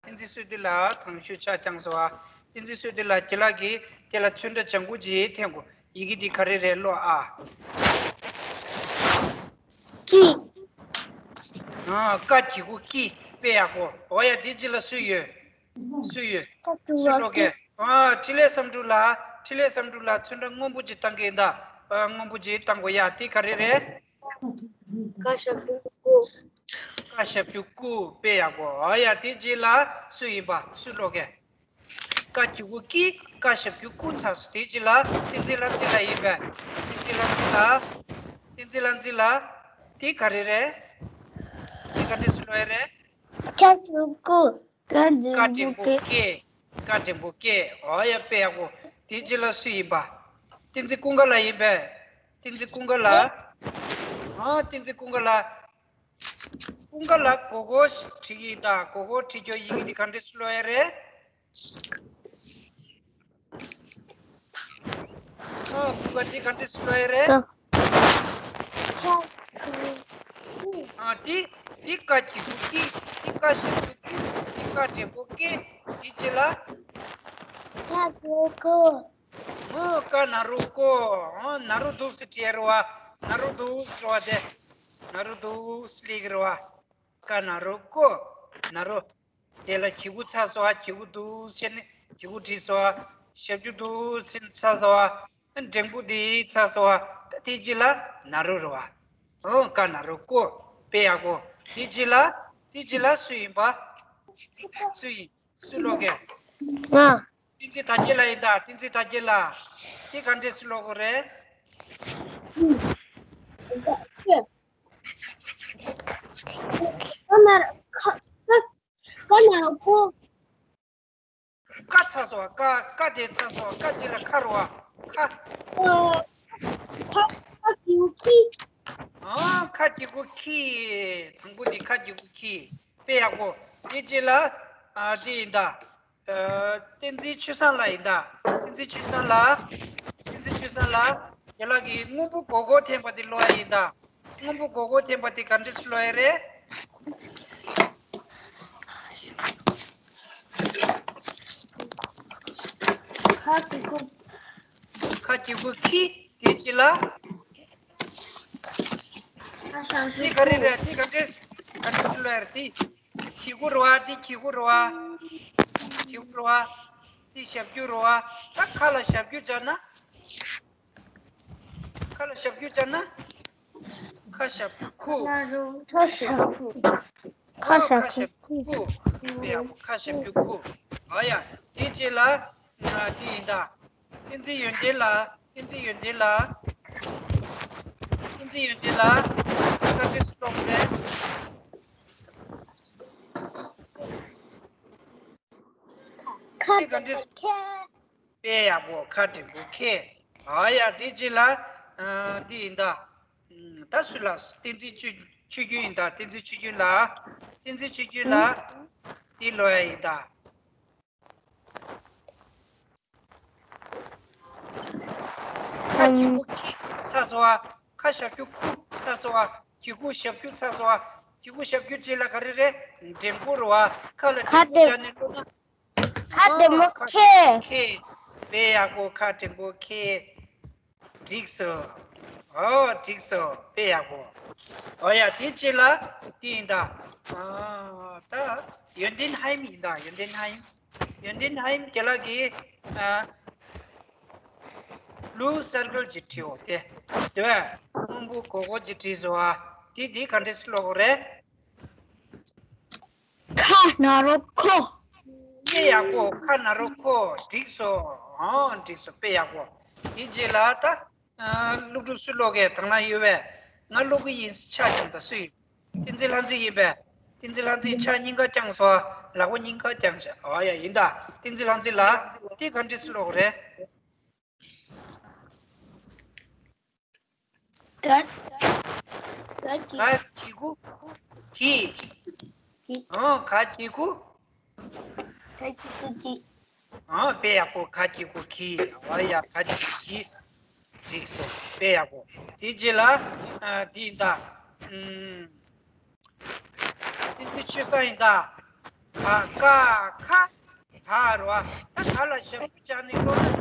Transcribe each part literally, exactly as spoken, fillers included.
བསྟན་འཛིན་བསོད་བདེ་ལགས་དང་ཤོས་ཆ་བཅངས་སོང་ཨ། བསྟན་འཛིན་བསོད་བདེ་ལགས་ཁྱེད་ལགས་ཀྱིས་དེ་ལ་ཚོན་ཁྲ་ལྗང་གུ་ཅིག་འཐེན་དགོས། ཡི་གེ་འདི་ག་རེ་རེད་ཀློག་ཨ། ཀི། ཨ། ཀ་གི་གུ་ཀི། དཔེ་ཡག་པོ། འོ་ཡ་དེ་རྗེས་ལ་སུ་ཡོད། སུ་ཡོད། ཀ་གི་གུ་སུ་ཀློག་གི། ཨ། འཕྲིན་ལས་བསམ་གྲུབ་ལགས། འཕྲིན་ལས་བསམ་གྲུབ་ལགས་ཚོན་ཁྲ་སྔོན་པོ་ཅིག་བཏང་གི་ཡིན་ད། ཨ། སྔོན་པོ་ཅིག་བཏང་དགོས་ཡ་དེ་ག་རེ་རེད། ཀ་ཞབས་ཀྱུ་ཀུ། ཀ་ཞབས་ཀྱུ་ཀུ། དཔེ་ཡག་པོ། ཨ་ཡ་དེ་རྗེས་ལ་སུ་ཡིན་པ་སུ་ཀློག་གི། ཀ་གི་གུ་ཀི། ཀ་ཞབས་ཀྱུ་ཀུ་ཚར་སོང་། དེ་རྗེས་ལ་བསྟན་འཛིན་ལྷ་འཛིན་ལགས་ཡིན་པས། བསྟན་འཛིན་ལྷ་འཛིན་ལགས། བསྟན་འཛིན་ལྷ་འཛིན་ལགས། དེ་ག་རེ་རེད། དེ་ག་འདྲས་སུ་ཀློག་ཡ་རེད། ཀ་གི་གུ་ཀུ། ཀ་འགྲེང་བུ་ཀེ། ཀ་འགྲེང་བུ་ཀེ། འོ་ཡ་དཔེ་ཡག་པོ། དེ་རྗེས་ལ་སུ་ཡིན་པ། བསྟན་འཛིན་ཀུན་དགའ་ལགས་ཡིན་པས། བསྟན་འཛིན་ཀུན་དགའ་ལགས། ཨ། བསྟན་འཛིན་ཀུན་དགའ་ལགས། ཀུན་དགའ་ལགས་གོ་གོ་བྲིས་ཀྱི་ཡིན་ད། གོ་གོ་བྲིས་རྒྱུ་ཡི་གེ་འདི་ག་འདྲས་སུ་ཀློག་ཡ་རེད། ཨ། ཀུན་དགའ་འདི་ག་འདྲས་སུ་ཀློག་ཡ་རེད། ཀ། ཨ། འདི་འདི་ཀ་གི་གུ་ཀི། འདི་ཀ་ཞབས་ཀྱུ་ཀུ། འདི་ཀ་འགྲེང་བུ་ཀེ། འདི་རྗེས་ལ། ཀ་གི་གུ། ཨོ། ཀ་ན་རོ་ཀོ། ཨོ། ན་རོ་འདུག་སེ་བྲིས་རེད་བ། ན་རོ་འདུག་སེ་རེད་བ་དེ། ན་རོ་འདུག་སེ་ལེགས་རེད་བ། ཀ་ན་རོ་ཀོ། ན་རོ། དེ་ལ་གི་གུ་ཚར་སོང་བ། གི་གུ་འདུག་སེ་ནི་གི་གུ་བྲིས་སོང་བ། ཞབས་ཀྱུ་འདུག་སེ་ཚར་སོང་བ། འགྲེང་བུ་དེ་ཚར་སོང་བ། ད་དེ་རྗེས་ལ་ན་རོ་རེད་བ། ཨོ། ཀ་ན་རོ་ཀོ། དཔེ་ཡག་པོ། དེ་རྗེས་ལ་དེ་རྗེས་ལ་སུ་ཡིན་པ། སུ་ཡིན། སུ་ཀློག་གི། ང་། བསྟན་འཛིན་དར་རྒྱས་ལགས་ཡིན་ད། བསྟན་འཛིན་དར་རྒྱས་ལགས། འདི་ག་འདྲས་སུ་ཀློག་དགོས་རེད། ཀ་ན་རོ་ཀོ། ཀ་ན་རོ་ཀོ། ཀ་ཚར་སོང་བ། ཀ། ཀ་དེ་ཚར་སོང་བ། ཀ་རྗེས་ལ་ཁ་རེད་བ། ཁ། ཨ། ཁ། ཁ་གི་གུ་ཁི། ཨ། ཁ་གི་གུ་ཁི། དང་པོ་འདི་ཁ་གི་གུ་ཁི། དཔེ་ཡག་པོ། དེ་རྗེས་ལ། ཨ། འདི་ཡིན་ད། ཨ། བསྟན་འཛིན་ཆོས་བཟང་ལགས་ཡིན་ད། བསྟན་འཛིན་ཆོས་བཟང་ལགས། བསྟན་འཛིན་ཆོས་བཟང་ལགས། རྒན་ལགས་ཀྱིས་སྔོན་པོ་སྒོར་སྒོར་འཐེན་པ་དེ་ཀློག་ཡ་ཡིན་ད། སྔོན་པོ་སྒོར་སྒོར་འཐེན་པ་དེ་ག་འདྲས་སུ་ཀློག་ཡ་རེད། ཁ་གི་གུ། ཁ་གི་གུ་ཁི། དེ་རྗེས་ལ། དེ་ག་རེ་རེད། དེ་ག་འདྲས་ག་འདྲས་སུ་ཀློག་ཡ་རེད། དེ་གི་གུ་རེད་བ། དེ་གི་གུ་རེད་བ། གི་གུ་རེད་བ། དེ་ཞབས་ཀྱུ་རེད་བ། ད་ཁ་ལ་ཞབས་ཀྱུ་སྦྱར་ན། ཁ་ལ་ཞབས་ཀྱུ་སྦྱར་ན། ཁ་ཞབས་ཀྱུ་ཁུ། ཁ་ཞབས་ཀྱུ། ཁ་ཞབས་ཀྱུ་ཁུ། དཔེ་ཡག་པོ། ཁ་ཞབས་ཀྱུ་ཁུ། ཨ་ཡ། དེ་རྗེས་ལ། ཨ། དེ་ཡིན་ད། བསྟན་འཛིན་ཡོན་ཏན་ལགས། བསྟན་འཛིན་ཡོན་ཏན་ལགས། བསྟན་འཛིན་ཡོན་ཏན་ལགས། ཁ་འདྲས་སུ་ཀློག་དགོས་རེད། ཁ་འདྲས་སུ། དཔེ་ཡག་པོ། ཁ་འགྲེང་བུ་ཁེ། ཨ་ཡ། དེ་རྗེས་ལ། ཨ། འདི་ཡིན་ད། ད་སུ་ལ། བསྟན་འཛིན་ཆོས་ཆོས་རྒྱུན་ཡིན་ད། བསྟན་འཛིན་ཆོས་རྒྱུན་ལགས། བསྟན་འཛིན་ཆོས་རྒྱུན་ལགས། འདི་ཀློག་ཡ་ཡིན་ད། ཁ་གི་གུ་ཁི་ཚར་སོང་བ། ཁ་ཞབས་ཀྱུ་ཁུ་ཚར་སོང་བ། གི་གུ་ཞབས་ཀྱུ་ཚར་སོང་བ། གི་གུ་ཞབས་ཀྱུ་རྗེས་ལ་ག་རེ་རེད། འགྲེང་བུ་རེད་བ། ཁ་ལ་འགྲེང་བུ་སྦྱར་ནས་ཀློག་ན། ཁ་འགྲེང་བུ་ཁེ། ཁེ། དཔེ་ཡག་པོ། ཁ་འགྲེང་བུ་ཁེ། འགྲིག་སོང་། ཨོ། འགྲིག་སོང་། དཔེ་ཡག་པོ། ཨོ་ཡ། དེ་རྗེས་ལ་དེ་ཡིན་ད། ཨ། ད་ཡོན་ཏན་ཧའེ་ཡིན་ད། ཡོན་ཏན་ཧའེ། ཡོན་ཏན་ཧའེ་རྒན་ལགས་ཀྱིས། ཨ། ལུ་སར་ཀལ་ཅིག་བྲིས་འོ་དེ། དེ་བས་སྔོན་པོ་སྒོར་སྒོར་ཅིག་བྲིས་སོང་ཨ། དེ་དེ་ག་འདྲས་སུ་ཀློག་དགོས་རེད། ཁ་ན་རོ་ཁོ། དཔེ་ཡག་པོ། ཁ་ན་རོ་ཁོ། འགྲིག་སོང་། ཨང་། འགྲིག་སོང་། དཔེ་ཡག་པོ། དེ་རྗེས་ལ་ད། ཨ། སློབ་ཕྲུག་སུ་ཀློག་གི་དང་བླངས་ཡོད་པས། ང་ཀློག་གི་ཡིན། ཆ་བཞག་ད། སུ་ཡིན། བསྟན་འཛིན་ལྷ་འཛིན་ཡིན་པས། བསྟན་འཛིན་ལྷ་འཛིན་ཕྱག་སྙིང་ག་བརྐྱངས་སོང་། ལག་པ་སྙིང་ག་བརྐྱངས་ཤག་ཨ་ཡ། ཡིན་ད། བསྟན་འཛིན་ལྷ་འཛིན་ལགས། དེ་ག་འདྲས་སུ་ཀློག་རེད། ག་ག་གི་ག་གི་གུ་གི། གི། ཨང་། ག་གི་གུ། ག་གི་གུ་གི། ཨང་། དཔེ་ཡག་པོ། ག་གི་གུ་གི། ཨ་ཡ། ག་གི་གུ་གི། འགྲིག་སོང་། དཔེ་ཡག་པོ། དེ་རྗེས་ལ། ཨ། འདི་ཡིན་ད། ཨུམ། བསྟན་འཛིན་ཆོས་བཟང་ཡིན་ད། ག་ཀ་ཁ་ག་རེད་བ། ད་ག་ལ་ཞབས་ཀྱུ་སྦྱར་ནས་ཀློག་ན་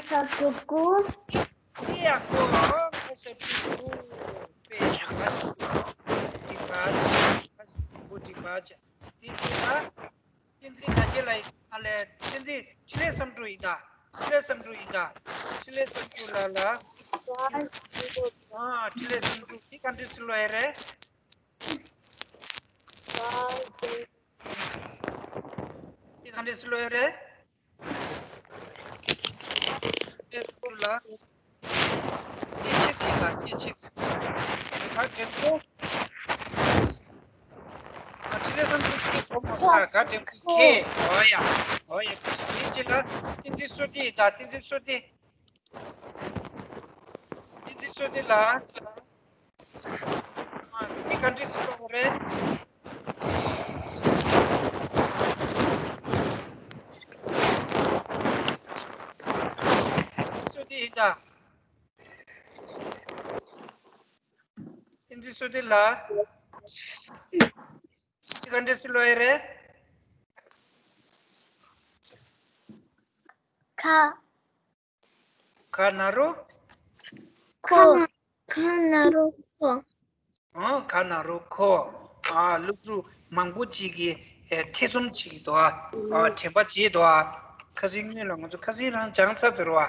ཞབས་ཀྱུ་ཀུ། ཨེ་ཡ་ཀོ། ཁ་ཞབས་ཀྱུ་ཀུ། དཔེ་ཞབས་ཀྱུ་ཀུ། འགྲིག་པ་ཆ། ཁ་ཞབས་ཀྱུ་ཀུ་འགྲིག་པ་ཆ། དེ་དེ་ལ། བསྟན་འཛིན་ལ་རྒྱ་ལ་ཨ་ལས་བསྟན་འཛིན་འཕྲིན་ལས་བསམ་གྲུབ་ཡིན་ད། འཕྲིན་ལས་བསམ་གྲུབ་ཡིན་ད། འཕྲིན་ལས་བསམ་གྲུབ་ལ་ལ། ཨ་འཕྲིན་ལས་བསམ་གྲུབ་དེ་ག་འདྲས་སུ་ཀློག་ཡ་རེད། དེ་ག་འདྲས་སུ་ཀློག་ཡ་རེད། འཕྲིན་ལས་བསམ་གྲུབ་ལ། སྐྱེ་མཆེད་ཅིག་དང་སྐྱེ་མཆེད་ཅིག་ག་འགྲེང་བུ། ཨ་འཕྲིན་ལས་བསམ་གྲུབ་ཀྱི་གོ་མོ་ས་ག་འགྲེང་བུ་ཁེ། འོ་ཡ། འོ་ཡ། དེ་ཅི་ལ་བསྟན་འཛིན་བསོད་བདེ་ཡིན་ད། བསྟན་འཛིན་བསོད་བདེ། བསྟན་འཛིན་བསོད་བདེ་ལ། ཨ་འདི་ག་འདྲས་སུ་ཀློག་རེད། བསོད་བདེ་ཡིན་ད། བསྟན་འཛིན་བསོད་བདེ་ལ། འདི་ག་འདྲས་སུ་ཀློག་ཡ་རེད། ཁ། ག་ན་རོ། ཁོ། ཁ་ན་རོ་ཁོ། ཨང་ག་ན་རོ་ཁོ། ཨ་སློབ་ཕྲུག་མང་པོ་ཅིག་གིས་ཨེ་ཐེ་ཚོམ་བྱེད་ཀྱི་འདུག་ཨ། ཨ་དྲན་པ་བརྗེད་འདུག་ཨ། ཁ་སང་སྔོན་ལ་ང་ཚོ་ཁ་སང་རང་སྦྱངས་ཚར་ཚར་བ།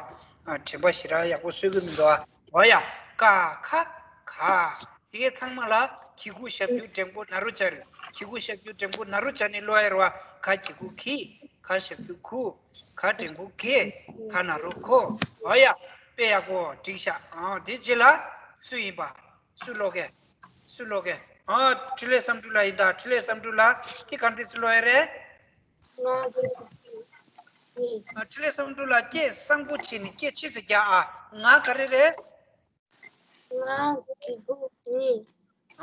ཨ་དྲན་པ་ཞེ་དྲག་ཡག་པོ་གསོས་ཀྱི་མི་འདུག་ཨ། འོ་ཡ། ཀ་ཁ་ག། དེ་གའི་ཚང་མ་ལ་གི་གུ་ཞབས་ཀྱུ་འགྲེང་བུ་ན་རོ་སྦྱར། གི་གུ་ཞབས་ཀྱུ་འགྲེང་བུ་ན་རོ་སྦྱར་ནས་ཀློག་ཡ་རེད་བ། ག་གི་གུ་གི། ག་ཞབས་ཀྱུ་གུ། ག་འགྲེང་བུ་གེ། ག་ན་རོ་གོ། འོ་ཡ། དཔེ་ཡག་པོ་འགྲིག་ཤག་ཨང་དེ་རྗེས་ལ་སུ་ཡིན་པ། སུ་ཀློག་གེ། སུ་ཀློག་གེ། ཨ་འཕྲིན་ལས་བསམ་གྲུབ་ལགས་ཡིན་ད། འཕྲིན་ལས་བསམ་གྲུབ་ལགས་དེ་ག་འདྲས་སུ་ཀློག་ཡ་རེད། ང་འཕྲིན་ལས་བསམ་གྲུབ་ལགས་སྐད་གསང་པོ་བྱས་ནས་སྐད་ཆེ་ཙམ་རྒྱག་ཨ། ང་ག་རེ་རེད། ང་གི་གུ་ངི།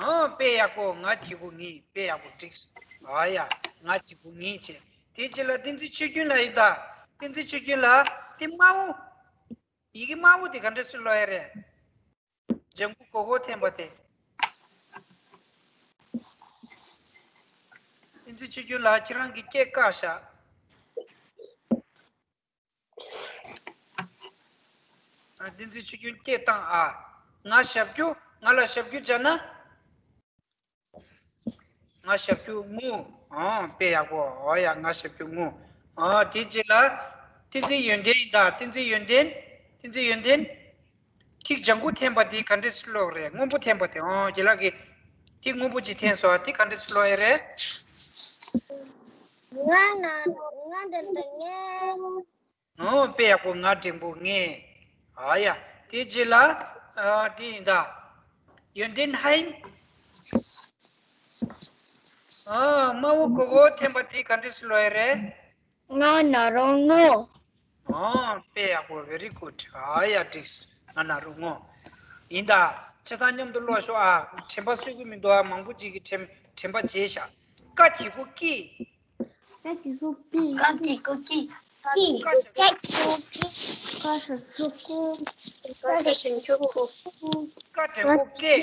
ཨང་དཔེ་ཡག་པོ། ང་གི་གུ་ངི། དཔེ་ཡག་པོ་འགྲིག་སོང་། ཨ་ཡ། ང་གི་གུ་ངི་བྱས། དེ་རྗེས་ལ་བསྟན་འཛིན་ཆོས་སྐྱོང་ལགས་ཡིན་ད། བསྟན་འཛིན་ཆོས་སྐྱོང་ལགས་དེ་དམར་པོ། ཡི་གེ་དམར་པོ་དེ་ག་འདྲས་སུ་ཀློག་ཡ་རེད། ལྗང་གུ་གོ་གོ་འཐེན་པ་དེ། བསྟན་འཛིན་ཆོས་སྐྱོང་ལགས་ཁྱེད་རང་གི་སྐད་བཀག་ཤག་ཨ་བསྟན་འཛིན་ཆོས་སྐྱོང་སྐད་བཏང་ཨ། ང་ཞབས་ཀྱུ། ང་ལ་ཞབས་ཀྱུ་སྦྱར་ན། ང་ཞབས་ཀྱུ་ངུ། ཨང་དཔེ་ཡག་པོ། འོ་ཡ། ང་ཞབས་ཀྱུ་ངུ། ཨང་དེ་རྗེས་ལ་བསྟན་འཛིན་ཡོན་ཏན་ཡིན་ད། བསྟན་འཛིན་ཡོན་ཏན། བསྟན་འཛིན་ཡོན་ཏན། ཐིག་ལྗང་གུ་འཐེན་པ་དེ་ག་འདྲས་སུ་ཀློག་རེད། སྔོན་པོ་འཐེན་པ་དེ། ཨང་རྒན་ལགས་ཀྱིས་ཐིག་སྔོན་པོ་ཅིག་འཐེན་སོང་། དེ་ག་འདྲས་སུ་ཀློག་ཡ་རེད། ང་ན་ང་འདི་འདི་ངས། ཨོ་དཔེ་ཡག་པོ། ང་འགྲེང་བུ་ངེ། ཨ་ཡ། དེ་རྗེས་ལ་ཨ་དེ་ཡིན་ད། ཡོན་ཏན་ཧའི། ཨ་དམར་པོ་གོ་གོ་འཐེན་པ་དེ་ག་འདྲས་སུ་ཀློག་ཡ་རེད། ང་ན་རོ་ངོ། ཨོ་དཔེ་ཡག་པོ། very good། ཨ་ཡ་འགྲིག་སོང་། ང་ན་རོ་ངོ། ཡིན་ད། ཁྱེད་ཚང་མཉམ་དུ་ཀློག་ཤོག་ཨ། དྲན་པ་གསོས་ཀྱི་མི་འདུག་ཨ། མང་པོ་ཅིག་གིས་དྲན་དྲན་པ་བརྗེད་ཤག་ཀ་གི་གུ་ཀི། ཀ་གི་གུ་ཀི། ཀ་གི་གུ་ཀི། ཀི། ཀ་གི་གུ་ཀི། ཀ་ཞབས་ཀྱུ་ཀུ། ཀ་ཞབས་ཀྱུ་ཀུ། ཀ་འགྲེང་བུ་ཀེ།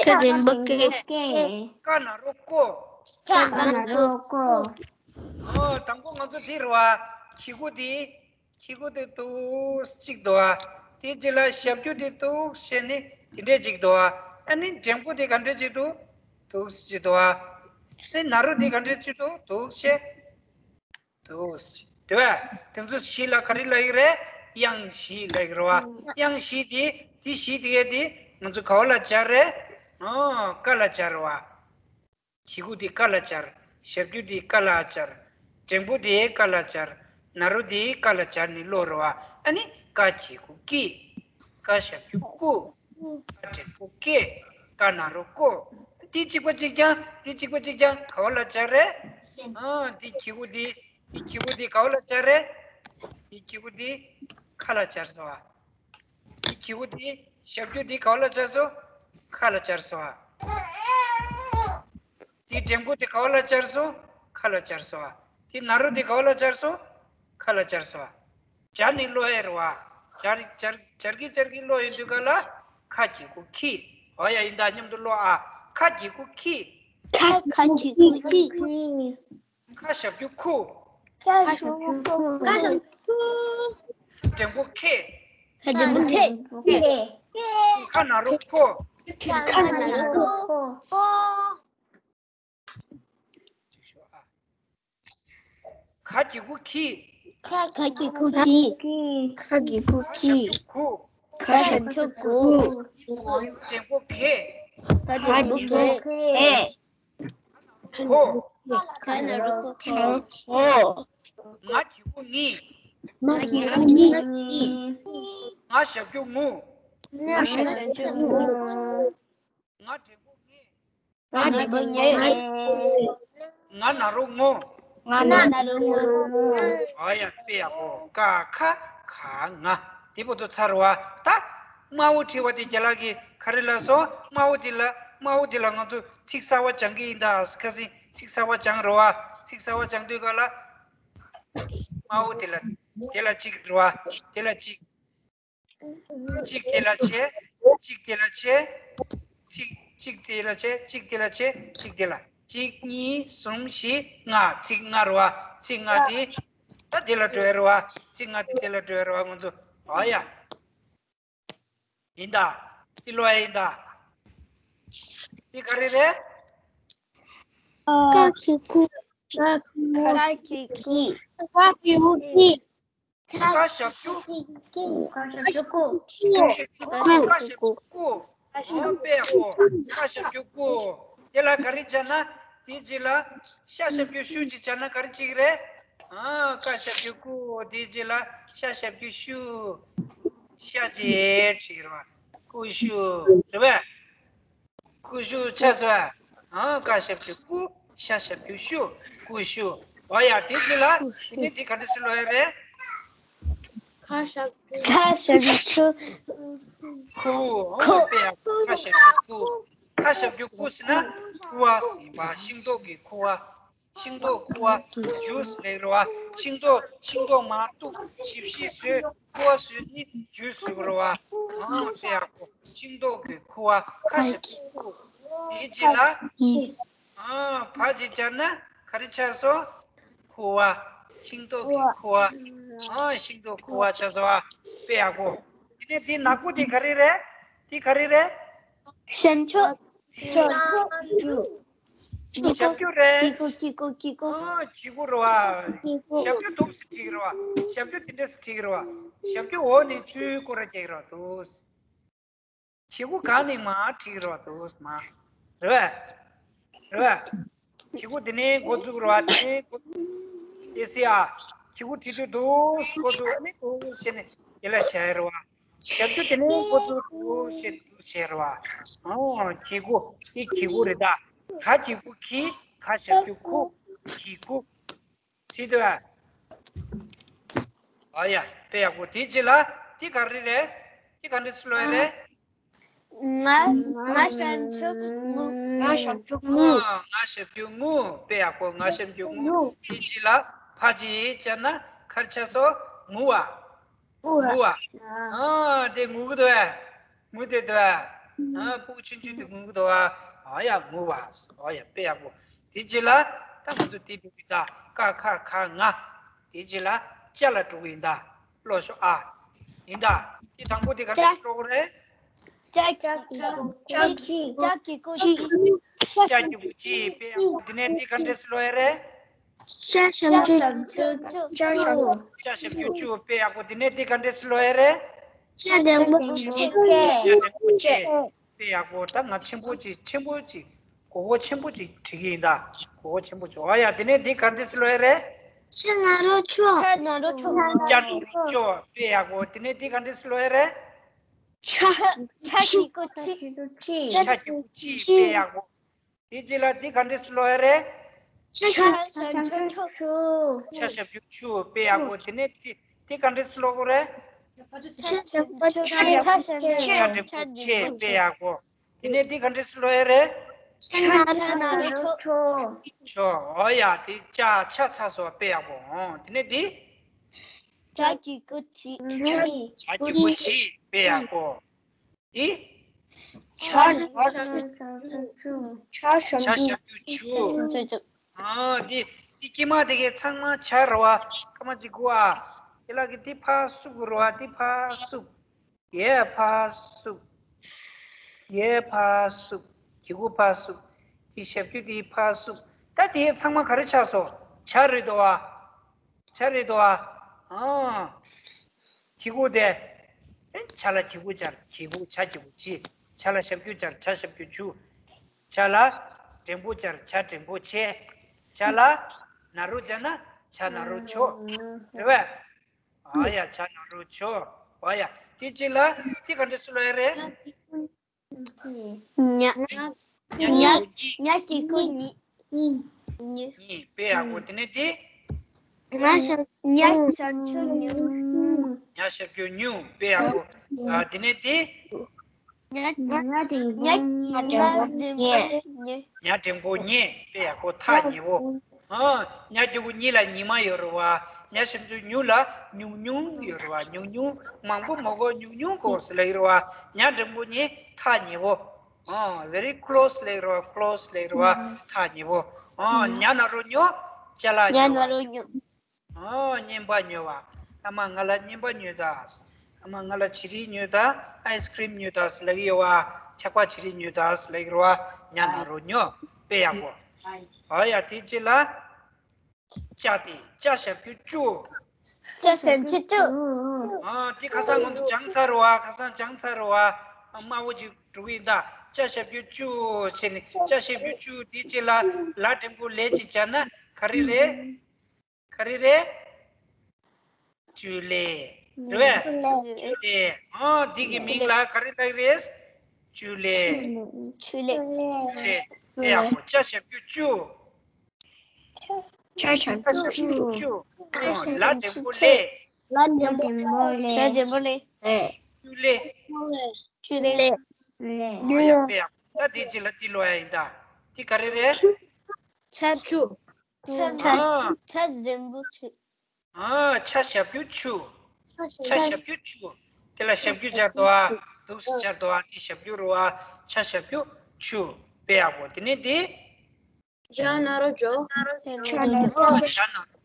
ཀ་འགྲེང་བུ་ཀེ། ཀ་ན་རོ་ཀོ། ཀ་ན་རོ་ཀོ། ཨོ་དང་པོ་ང་ཚོ་འདི་རེད་བ། གི་གུ་འདི། གི་གུ་དེ་འདུག་སེ་གཅིག་འདུག་ཨ། དེ་རྗེས་ལ་ཞབས་ཀྱུ་དེ་འདུག་སེ་བྱས་ནས་དེ་འདྲས་གཅིག་འདུག་ཨ། ཨ་ནི་འགྲེང་བུ་དེ་ག་འདྲས་གཅིག་འདུག་འདུག་སེ་གཅིག་འདུག་ཨ། ཨ་ནི་ན་རོ་དེ་ག་འདྲས་གཅིག་འདུག་འདུག་སེ། འདུག་སེ་དེ་བས་དེ་ཚོ་བཞི་ལ་ག་རེ་ལབ་ཀྱི་རེད། དབྱངས་བཞི་ལབ་ཀྱི་རེད་བ། དབྱངས་བཞི་དེ་དེ་བཞི་དེ་གས་དེ་ང་ཚོ་ག་བ་ལ་སྦྱར་རེད། ཨོ་ཀ་ལ་སྦྱར་རེད་བ། གི་གུ་དེ་ཀ་ལ་སྦྱར། ཞབས་ཀྱུ་དེ་ཀ་ལ་སྦྱར། འགྲེང་བུ་དེ་ཀ་ལ་སྦྱར། ན་རོ་དེ་ཀ་ལ་སྦྱར་ནས་ཀློག་རེད་བ། ཨ་ནི་ཀ་གི་གུ་ཀི། ཀ་ཞབས་ཀྱུ་ཀུ། ཀ་འགྲེང་བུ་ཀེ། ཀ་ན་རོ་ཀོ། དེ་གཅིག་པ་གཅིག་རྐྱང་། དེ་གཅིག་པ་གཅིག་རྐྱང་ག་བ་ལ་སྦྱར་རེད། ཨ་དེ་གི་གུ་དེ། དེ་གི་གུ་དེ་ག་བ་ལ་སྦྱར་རེད། དེ་གི་གུ་དེ་ཁ་ལ་སྦྱར་སོང་བ། དེ་གི་གུ་དེ་ཞབས་ཀྱུ་དེ་ག་བ་ལ་སྦྱར་སོང་། ཁ་ལ་སྦྱར་སོང་ཨ། དེ་འགྲེང་བུ་དེ་ག་བ་ལ་སྦྱར་སོང་། ཁ་ལ་སྦྱར་སོང་ཨ། དེ་ན་རོ་དེ་ག་བ་ལ་སྦྱར་སོང་། ཁ་ལ་སྦྱར་སོང་ཨ། སྦྱར་ནས་ཀློག་ཡ་རེད་བ། སྦྱར་སྦྱར་སྦྱར་གྱིན་སྦྱར་གྱིན་ཀློག་ཡོང་དུས་ག་ལ་ཁ་གི་གུ་ཁི། འོ་ཡ་ཡིན་ད་མཉམ་དུ་ཀློག་ཨ། ཁ་གི་གུ་ཁི། ཁ། ཁ་གི་གུ་ཁི། ཁ་ཞབས་ཀྱུ་ཁུ། ཁ་ཞབས་ཀྱུ་ཁུ། ཁ་ཞབས་ཀྱུ་ཁུ། ཁ་འགྲེང་བུ་ཁེ། ཁ་འགྲེང་བུ་ཁེ། ཁ་ན་རོ་ཁོ། ཁ་ན་རོ་ཁོ། ཁོ། ག་གི་གུ་གི། ག་གི་གུ་གི། ག་གི་གུ་གི། གུ། ག་ཞབས་ཀྱུ་གུ། འགྲེང་བུ་གེ། ག་འགྲེང་བུ་གེ། གོ། ག་ན་རོ་གོ་གོ། ང་གི་གུ་ངི། ང་གི་གུ་ངི། ང་ཞབས་ཀྱུ་ངུ། ང་ཞབས་ཀྱུ་ངུ། ང་འགྲེང་བུ་ངེ། ང་འགྲེང་བུ་ངེ། ང་ན་རོ་ངོ་། ང་ན་རོ་ངོ་། ཨ་ཡ་དཔེ་ཡག་པོ། ཀ་ཁ་ག་ང་། དེ་པོ་ཏོ་ཚར་བ། ད་དམར་པོ་བྲིས་པ་དེ་རྒན་ལགས་ཀྱིས་ག་རེ་ལབ་སོང་། དམར་པོ་དེ་ལ་དམར་པོ་དེ་ལ་ང་ཚོ་ཚིག་གསར་པ་སྦྱང་གི་ཡིན་ད། ཁ་སང་ཚིག་གསར་པ་སྦྱང་རོ་བ། ཚིག་གསར་པ་སྦྱང་དུས་ག་ལ་དམར་པོ་དེ་ལ་དེ་ལ་གཅིག་རོ་བ། དེ་ལ་གཅིག་གཅིག་དེ་ལ་བྱས། གཅིག་དེ་ལ་བྱས། གཅིག་གཅིག་དེ་ལ་བྱས། གཅིག་དེ་ལ་བྱས། གཅིག་དེ་ལ། གཅིག་གཉིས་གསུམ་བཞི་ལྔ། ཚིག་ལྔ་རེད་བ། ཚིག་ལྔ་དེ། ད་དེ་ལ་འགྲོ་ཡ་རེད་བ། ཚིག་ལྔ་དེ་དེ་ལ་འགྲོ་ཡ་རེད་བ། ང་ཚོ། ཨ་ཡ། ཡིན་ད། དེ་ལོ་ཡ་ཡིན་ད། དེ་ག་རེ་རེད། ཀ་གི་གུ། ཀ་གི་གུ། ཀ་གི་གུ་གི། ཀ་ཞབས་ཀྱུ། ཀ་ཞབས་ཀྱུ་ཀུ། ཀ་ཞབས་ཀྱུ་ཀུ། ཨོ་དཔེ་ཡག་པོ། ཀ་ཞབས་ཀྱུ་ཀུ། དེ་ལ་ག་རེ་བྱས་ན། དེའི་རྗེས་ལ་ཤ་ཞབས་ཀྱུ་ཤུ་ཅིག་བྱས་ན་ག་རེ་བྱེད་ཀྱི་རེད། ཨ། ཀ་ཞབས་ཀྱུ་ཀུ། དེའི་རྗེས་ལ་ཤ་ཞབས་ཀྱུ་ཤུ། ཤ་ཅེས་བྲིས་རེད་བ། ཀུ་ཤུ། རེད་པས། ཀུ་ཤུ་ཆགས་སོང་ཨ། ཨ། ཀ་ཞབས་ཀྱུ་ཀུ། ཤ་ཞབས་ཀྱུ་ཤུ། ཀུ་ཤུ། འོ་ཡ། དེ་རྗེས་ལ་དེ་ནས་དེ་ག་འདྲ་ཞིག་ཀློག་ཡ་རེད། ཁ་ཞབས་ཀྱུ། ཁ་ཞབས་ཀྱུ་ཁུ། ཁུ། ཁུ། འོ་དཔེ་ཡག་ཁ་ཞབས་ཀྱུ་ཁུ། ཁ་ཞབས་ཀྱུ་ཁུ་ཟེར་ན་ཁུ་བ་ཟེར་བ། ཤིང་ཏོག་གི་ཁུ་བ། ཤིང་ཏོག་ཁུ་བ། ཇུས་ལབ་རེད་བ། ཤིང་ཏོག་ཤིང་ཏོག་མར་གཏུབ། ཞིབ་ཞིབ་བཟོས། ཁུ་བ་བཟོས་ནི་ཇུས་ཟེར་གི་རེད་བ། ཨང་། དཔེ་ཡག་པོ། ཤིང་ཏོག་གི་ཁུ་བ། ཁ་ཞབས་ཀྱུ་ཁུ། དེའི་རྗེས་ལ། ཨང་། བ་ཅིག་སྦྱར་ན་ག་རེ་ཆགས་སོང་། ཁུ་བ། ཤིང་ཏོག་གི་ཁུ་བ། ཨང་། ཤིང་ཏོག་ཁུ་བ་ཆགས་སོང་བ། དཔེ་ཡག་པོ། དེ་ནས་འདི་ནག་པོ་དེ་ག་རེ་རེད། དེ་ག་རེ་རེད། ཞབས་ཀྱུ། ཞབས་ཀྱུ། ཞབས་ཀྱུ་རེད། གི་གུ། གི་གུ། གི་གུ། ཨོ། གི་གུ་རེད་བ། གི་གུ། ཞབས་ཀྱུ་འདུག་སེ་བྲིས་ཀྱི་རེད་བ། ཞབས་ཀྱུ་དེ་འདྲ་སེ་བྲིས་ཀྱི་རེད་བ། ཞབས་ཀྱུ་འོག་ནས་ཆུའི་སྐོར་ར་རྒྱག་གི་རེད་བ། འདུག་སེ། གི་གུ་སྒང་ནས་མར་བྲིས་ཀྱི་རེད་བ། འདུག་སེ་མར། རེད་བ། རེད་བ། གི་གུ་དེ་ནས་འགོ་བཙུགས་རེད་བ། དེ་ནས་འགོ་བཙུགས། ཨེ་སི་ཨ། གི་གུ་བྲིས་དུས་འདུག་སེ་འགོ་བཙུགས། ཨ་ནི་འདུག་སེ་བྱས་ནས་དེ་ལ་བཞག་ཡ་རེད་བ། ཞབས་ཀྱུ་དེ་ནས་འགོ་བཙུགས། འདུག་སེ་འདུག་སེ་བྱས་རེད་བ། ཨོ། གི་གུ། དེ་གི་གུ་རེད་ད། ག་གི་གུ་གི། ག་ཞབས་ཀྱུ་གུ། གི་གུ། བྲིས་འདུག་བ། ཨ་ཡ། དཔེ་ཡག་པོ། དེའི་རྗེས་ལ་དེ་ག་རེ་རེད། དེ་ག་འདྲ་སེ་ཀློག་ཡ་རེད། ང་། ང་ཞབས་ཀྱུ་ངུ། ང་ཞབས་ཀྱུ་ངུ། ཨ། ང་ཞབས་ཀྱུ་ངུ། དཔེ་ཡག་པོ། ང་ཞབས་ཀྱུ་ངུ། ངུ། དེའི་རྗེས་ལ་བ་ཅིག་སྦྱར་ན་ག་རེ་ཆགས་སོང་། ངུ་བ། ངུ་བ། ངུ་བ། ཨ། དེ་ངུ་གི་འདུག་བས། ངུ་བསྡད་འདུག་བས། ཨ། སྤུ་གུ་ཆུང་ཆུང་དེ་ངུ་གི་འདུག་བ། ཨ་ཡ། ངུ་བ། ཨ་ཡ། དཔེ་ཡག་པོ། དེའི་རྗེས་ལ་ད་ང་ཚོ་དེ་འགྲིག་གི་ད། ཀ་ཁ་ག་ང་། དེའི་རྗེས་ལ་ཅ་ལ་འགྲོ་གི་ཡིན་ད། ཀློག་ཤོག་ཨ། ཡིན་ད། དེ་དང་པོ་དེ་ག་འདྲ་སེ་ཀློག་གི་རེད། ཅ་གི་གུ་ཅི། ཅ་གི་གུ་ཅི། ཅ་གི་གུ་ཅི། དཔེ་ཡག་པོ། དེ་ནས་དེ་ག་འདྲ་སེ་ཀློག་ཡ་རེད། ཤ་ཞབས་ཀྱུ་ཅུ། ཅ་ཞབས་ཀྱུ་ཅུ། དཔེ་ཡག་པོ། དེ་ནས་དེ་ག་འདྲ་སེ་ཀློག་ཡ་རེད། ཤ་འགྲེང་བུ་ཆེ། ཤ་འགྲེང་བུ་ཆེ། དཔེ་ཡག་པོ། ད་ང་ཆེན་པོ་ཅིག་ཆེན་པོ་ཅིག་གོ་གོ་ཆེན་པོ་ཅིག་བྲིས་ཀྱི་ཡིན་ད། གོ་གོ་ཆེན་པོ་ཅིག་ཨ་ཡ། དེ་ནས་འདི་ག་འདྲ་སེ་ཀློག་ཡ་རེད། ཤ་ན་རོ་ཆོ། ཤ་ན་རོ་ཆོ། ཤ་ན་རོ་ཆོ། དཔེ་ཡག་པོ། དེ་ནས་འདི་ག་འདྲ་སེ་ཀློག་ཡ་རེད། ཆ། ཆ་གི་གུ་ཆི། ཆ་གི་གུ་ཆི། དཔེ་ཡག་པོ། དེ་རྗེས་ལ་འདི་ག་འདྲ་སེ་ཀློག་ཡ་རེད། ཆ་ཞབས་ཀྱུ་ཆུ། ཆ་ཞབས་ཀྱུ་ཆུ། དཔེ་ཡག་པོ། དེ་ནས་འདི་འདི་ག་འདྲ་སེ་ཀློག་དགོས་རེད། ཆ་ཞབས་ཀྱུ་ཆ། ཆ་ཞབས་ཀྱུ་ཆེ། ཆ་ཞབས་ཀྱུ་ཆེ། དཔེ་ཡག་པོ། དེ་ནས་འདི་ག་འདྲ་སེ་ཀློག་ཡ་རེད། ཆ་ན་རོ་ཆོ། ཆོ། འོ་ཡ། དེ་ཅ་ཆ་ཚར་སོང་། དཔེ་ཡག་པོ། འོ། དེ་ནས་འདི། ཇ་གི་གུ་ཇི། ཇ་གི་གུ་ཇི། དཔེ་ཡག་པོ། འདི། ཆ་ཞབས་ཀྱུ་ཆུ། ཆ་ཞབས་ཀྱུ་ཆུ། ཨ་འདི་འདི་དཀྱིལ་མ་དེ་གའི་ཚང་མ་ཆ་རེད་བ། སྐར་མ་གཅིག་དགོས་ཨ། དེ་ལ་གི་འདི་ཕར་བསུབ་དགོས་རེད་བ། འདི་ཕར་བསུབ། ཡས་ཕར་བསུབ། ཡས་ཕར་བསུབ། གི་གུ་ཕར་བསུབ། དེ་ཞབས་ཀྱུ་དེ་ཕར་བསུབ། ད་དེ་ཚང་མ་ག་རེ་ཆགས་སོང་། ཆ་རེད་དོ་ཨ། ཆ་རེད་དོ་ཨ། ཨང་། གི་གུ་དེ། ཨེ་ཆ་ལ་གི་གུ་སྦྱར། གི་གུ་ཆ་གི་གུ་ཆི། ཆ་ལ་ཞབས་ཀྱུ་སྦྱར། ཆ་ཞབས་ཀྱུ་ཆུ། ཆ་ལ་འགྲེང་བུ་སྦྱར། ཆ་འགྲེང་བུ་ཆེ། ཆ་ལ་ན་རོ་སྦྱར་ན་ཆ་ན་རོ་ཆོ། རེད་བས། ཨ་ཡ་ཆ་ན་རོ་ཆོ། ཨ་ཡ་དེ་གཅིག་ལ་དེ་ག་འདྲ་སུ་ལ་ཡ་རེད། ཉ། ཉ། ཉ་གི་གུ་ཉི། ཉི། དཔེ་ཡག་པོ། དེ་ནས་དེ། ཉ་ཞབས། ཉ་ཞབས་ཀྱུ་ཉུ། ཉ་ཞབས་ཀྱུ་ཉུ། དཔེ་ཡག་པོ། ཨ་དེ་ནས་དེ། ཉ། ཉ་འགྲེང་བུ་ཉེ། ཉ་འགྲེང་བུ་ཉེ། དཔེ་ཡག་པོ། ཐག་ཉེ་བོ། ཨ། ཉ་གི་གུ་ཉི་ལ་ཉི་མ་ཡོད་རེད་བ། ཉ་ཞབས་ཀྱུ་ཉུ་ལ་ཉུང་ཉུང་ཡོད་རེད་བ། ཉུང་ཉུང་མང་པོ་མ་དགོས། ཉུང་ཉུང་དགོས་ཟེར་ལབ་ཡོད་རེད་བ། ཉ་འགྲེང་བུ་ཉེ། ཐག་ཉེ་བོ། ཨ། very close ལབ་ཡོད་རེད་བ། close ལབ་ཡོད་རེད་བ། ཐག་ཉེ་བོ། ཨ། ཉ་ན་རོ་ཉོ། ཅ་ལག་ཉོ་བ། ཉ་ན་རོ་ཉོ། ཨོ། རྔན་པ་ཉོ་བ། ཨ་མ་ང་ལ་རྔན་པ་ཉོས་དང་། ཨ་མ་ང་ལ་བྱི་རིལ་ཉོས་དང་། ཨའི་སི་ཀི་རིམ་ཉོས་དང་ཟེར་ལབ་ཀྱི་ཡོད་བ། ཆག་པ་བྱི་རིལ་ཉོས་དང་ཟེར་ལབ་ཀྱི་རེད་བ། ཉ་ན་རོ་ཉོ། དཔེ་ཡག་པོ། ཨོ་ཡ་དེ་རྗེས་ལ། ཅ་དེ་ཅ་ཞབས་ཀྱུ་ཅུ། ཅ་ཞབས་ཀྱུ་ཅུ། ཨོ་དེ་ཁ་སང་ང་ཚོ་སྦྱངས་ཚར་རེད་བ། ཁ་སང་སྦྱངས་ཚར་རེད་བ། དམར་པོ་ཅིག་འགྲོ་གི་ཡིན་ད། ཅ་ཞབས་ཀྱུ་ཅུ་བྱས་ནས་ཅ་ཞབས་ཀྱུ་ཅུ། དེ་རྗེས་ལ་ལ་འགྲེང་བུ་ལེ་ཅིག་སྦྱར་ན་ག་རེ་རེད། ག་རེ་རེད། ཅུ་ལེ། རེད་བས། ཅུ་ལེ། ཨོ་འདི་གི་མིང་ལ་ག་རེ་ལབ་རེད། ཅུ་ལེ། ཅུ་ལེ། ཅུ་ལེ། ཡག་པོ། ཅ་ཞབས་ཀྱུ་ཅུ། ཅ་ཞབས་ཀྱུ་ཅུ། ཨོ་ལ་འགྲེང་བུ་ལེ། ལ་འགྲེང་བུ་ལེ། ལ་འགྲེང་བུ་ལེ། ཅུ་ལེ། ཅུ་ལེ། ཨོ་ཡག་པོ་ཡག་པོ། ད་འདི་ཅི་ལ་འདི་ལོ་ཡ་ཡིན་ད། འདི་ག་རེ་རེད། ཅ་ཅུ། ཨ། ཅ་འགྲེང་བུ་ཅུ། ཨ། ཅ་ཞབས་ཀྱུ་ཅུ། ཅ་ཞབས་ཀྱུ་ཅུ། དེ་ལ་ཞབས་ཀྱུ་སྦྱར་དོ་ཨ། འདུག་སེ་སྦྱར་དོ་ཨ། དེ་ཞབས་ཀྱུ་རེད་བ། ཅ་ཞབས་ཀྱུ་ཅུ། དཔེ་ཡག་པོ། དེ་ནས་དེ། ཇ་ན་རོ་ཇོ། ཇ་ན་རོ་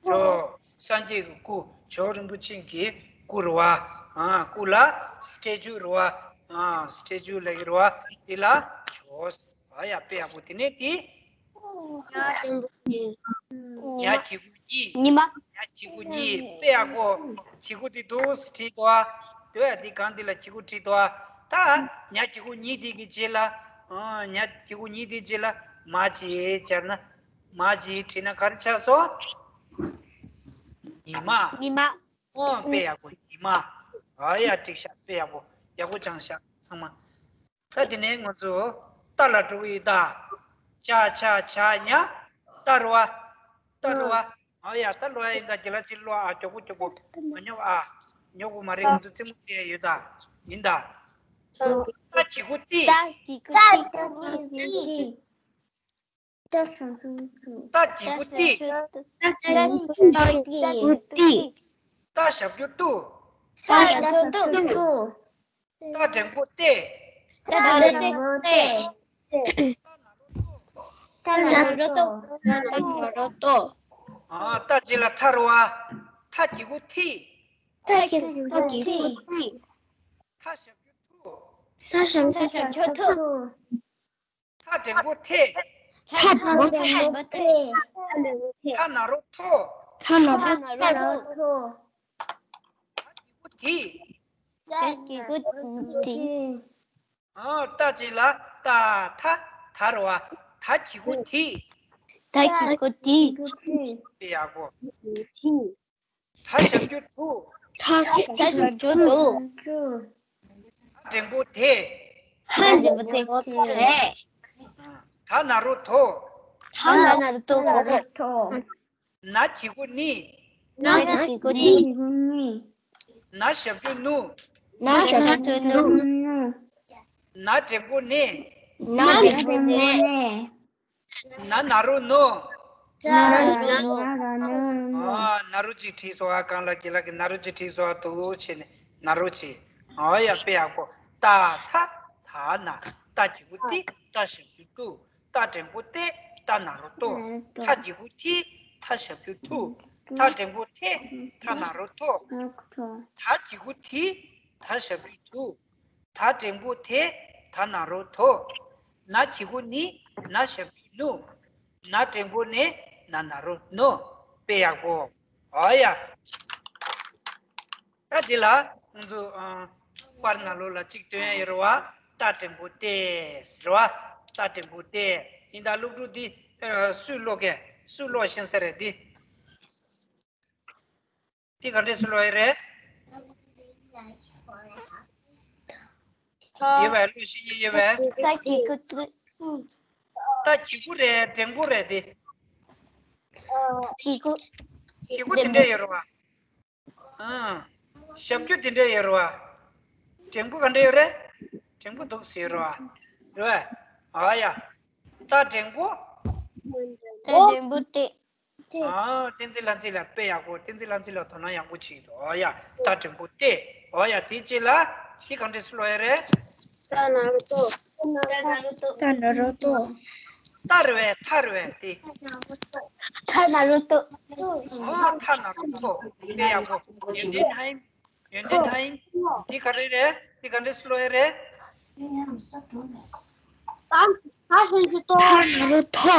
ཇོ། སངས་རྒྱས་ཀྱི་སྐུ། ཇོ་རིན་པོ་ཆེ་གི་སྐུ་རེད་བ། ཨ། སྐུ་ལ་སི་ཊེ་ཅུ་རེད་བ། ཨ། སི་ཊེ་ཅུ་ལབ་ཀྱི་རེད་བ། དེ་ལ་ཇོ། ཨ་ཡ་དཔེ་ཡག་པོ། དེ་ནས་དེ། ཉ་འགྲེང་བུ་ཉི། ཉ་གི་གུ་ཉི། ཉི་མ། ཉ་གི་གུ་ཉི། དཔེ་ཡག་པོ། གི་གུ་དེ་འདུག་སེ་བྲིས་འདུག་ཨ། འདུག་ཡ་དེ་སྒང་དེ་ལ་གི་གུ་བྲིས་འདུག་ཨ། ད་ཉ་གི་གུ་ཉི་དེ་གི་རྗེས་ལ། ཨ། ཉ་གི་གུ་ཉི་དེ་རྗེས་ལ་མ་ཅིག་སྦྱར་ན། མ་ཅིག་བྲིས་ན་ག་རེ་ཆགས་སོང་། ཉི་མ། ཉི་མ། ཨོ་དཔེ་ཡག་པོ། ཉི་མ། ཨ་ཡ་འགྲིག་ཤག་དཔེ་ཡག་པོ། ཡག་པོ་སྦྱངས་ཤག་ཚང་མ། ད་དེ་ནས་ང་ཚོ་ཏ་ལ་འགྲོ་གི་ཡིན་ད། ཅ་ཆ་ཇ་ཉ། ཏ་རུ་བ། ཏ་རུ་བ། ཨ་ཡ་ད་ལོ་ཡ་ཡིན་ད། རྒན་ལགས་ཅིག་ལོ་ཨ། མགྱོགས་པོ་མགྱོགས་པོ། མ་ཉོབ་ཨ། ཉོབ་དགོས་མ་རེད། ང་ཚོ་རྩེད་མོ་རྩེ་ཡ་ཡོད་ད། ཡིན་ད། ཏ་གི་གུ་ཏི། ཏ་གི་གུ་ཏི། ཏ་ཞབས་ཀྱུ་ཏི། ཏ་ཞབས་ཀྱུ་ཏི། ཏ་ཞབས་ཀྱུ་ཏུ། ཏ་ཞབས་ཀྱུ་ཏུ། ཏ་འགྲེང་བུ་ཏེ། ཏ་འགྲེང་བུ་ཏེ། ཏ་ན་རོ་ཏོ། ཏ་ན་རོ་ཏོ། ཨ། ཏ་རྗེས་ལ་ཐ་རུ་བ། ཐ་གི་གུ་ཐི། ཐ་གི་གུ་ཐི། ཐ་ཞབས་ཀྱུ་ཐུ། ཐ་ཞབས་ཀྱུ་ཐུ། ཐ་འགྲེང་བུ་ཐེ། ཐ་འགྲེང་བུ་ཐེ། ཐ་ན་རོ་ཐོ། ཐ་ན་རོ་ཐོ། ཐ་གི་གུ་ཐི། ཐ་གི་གུ་ཐི། ཨ། ཏ་རྗེས་ལ་ཏ་ཐ་ཐ་རུ་བ། ཐ་གི་གུ་ཐི། ཐ་གི་གུ་ཐི། དཔེ་ཡག་པོ། ཐ་ཞབས་ཀྱུ་ཐུ། ཐ་ཞབས་ཀྱུ་ཐུ། ཐ་འགྲེང་བུ་ཐེ། ཐ་འགྲེང་བུ་ཐེ། ཐ་ན་རོ་ཐོ། ཐ་ན་རོ་ཐོ། ན་གི་གུ་ནི། ན་གི་གུ་ནི། ན་ཞབས་ཀྱུ་ནུ། ན་ཞབས་ཀྱུ་ནུ། ན་འགྲེང་བུ་ནེ། ན་འགྲེང་བུ་ནེ། ན་ན་རོ་ནོ། ན་ན་རོ་ནོ། ཨ། ན་རོ་ཅིག་བྲིས་སོང་ཨ། སྒང་ལ་རྒན་ལགས་ཀྱིས་ན་རོ་ཅིག་བྲིས་སོང་ཨ། འདུག་བྱས་ནས་ན་རོ་ཅིག་ཨ་ཡ་དཔེ་ཡག་པོ། ཏ་ཐ་ཐ་ན། ཏ་གི་གུ་ཏི། ཏ་ཞབས་ཀྱུ་ཏུ། ཏ་འགྲེང་བུ་ཏེ། ཏ་ན་རོ་ཏོ། ཐ་གི་གུ་ཐི། ཐ་ཞབས་ཀྱུ་ཐུ། ཐ་འགྲེང་བུ་ཐེ། ཐ་ན་རོ་ཐོ། ད་གི་གུ་དི། ད་ཞབས་ཀྱུ་དུ། ད་འགྲེང་བུ་དེ། ད་ན་རོ་དོ། ན་གི་གུ་ནི། ན་ཞབས་ཀྱུ་ནུ། ན་འགྲེང་བུ་ནེ། ན་ན་རོ་ནོ། དཔེ་ཡག་པོ། ཨོ་ཡ། ད་འདི་ལ་ང་ཚོ་ཨ། པར་ནང་ལོགས་ལ་གཅིག་སྟོན་ཡ་ཡོད་རེད་བ། ད་འགྲེང་བུ་ཏེ་ཟེར་བ། ད་འགྲེང་བུ་ཏེ། ཡིན་ད་སློབ་ཕྲུག་འདི་ཨ། སུས་ཀློག་གས། སུས་ཀློག་ཤེས་ས་རེད་འདི། འདི་ག་འདྲས་སུ་ཀློག་ཡ་རེད། ཡོད་པས། ཀློག་ཤེས་ཀྱི་ཡོད་པས། ད་གི་གུ་ཏི། ད་གི་གུ་རེད། འགྲེང་བུ་རེད་དེ། གི་གུ། གི་གུ་དེ་འདྲས་ཡོད་རེད་བ། ཨང་། ཞབས་ཀྱུ་དེ་འདྲས་ཡོད་རེད་བ། འགྲེང་བུ་ག་འདྲས་ཡོད་རེད། འགྲེང་བུ་འདུག་སེ་ཡོད་རེད་བ། རེད་བ། ཨ་ཡ། ད་འགྲེང་བུ། ད་འགྲེང་བུ་ཏེ། ཨ། བསྟན་འཛིན་ལྷ་འཛིན་ལགས་དཔེ་ཡག་པོ། བསྟན་འཛིན་ལྷ་འཛིན་ལགས་དོ་སྣང་ཡག་པོ་བྱེད་ཀྱི་འདུག་ཨ་ཡ། ད་འགྲེང་བུ་ཏེ། ཨ་ཡ། དེ་རྗེས་ལ་དེ་ག་འདྲས་སུ་ཀློག་ཡ་རེད། ད་ན་རོ་ཏོ། ད་ན་རོ་ཏོ། ད་རེད་བས། ད་རེད་བས་དེ། ད་ན་རོ་ཏོ། ཨོ། ད་ན་རོ་ཏོ། དཔེ་ཡག་པོ། ཡོན་ཏན་ཧའེ། ཡོན་ཏན་ཧའེ། དེ་ག་རེ་རེད། དེ་ག་འདྲས་སུ་ཀློག་ཡ་རེད། ད་ད་ཧན་གྱི་ཏོ། ད་ན་རོ་ཐོ།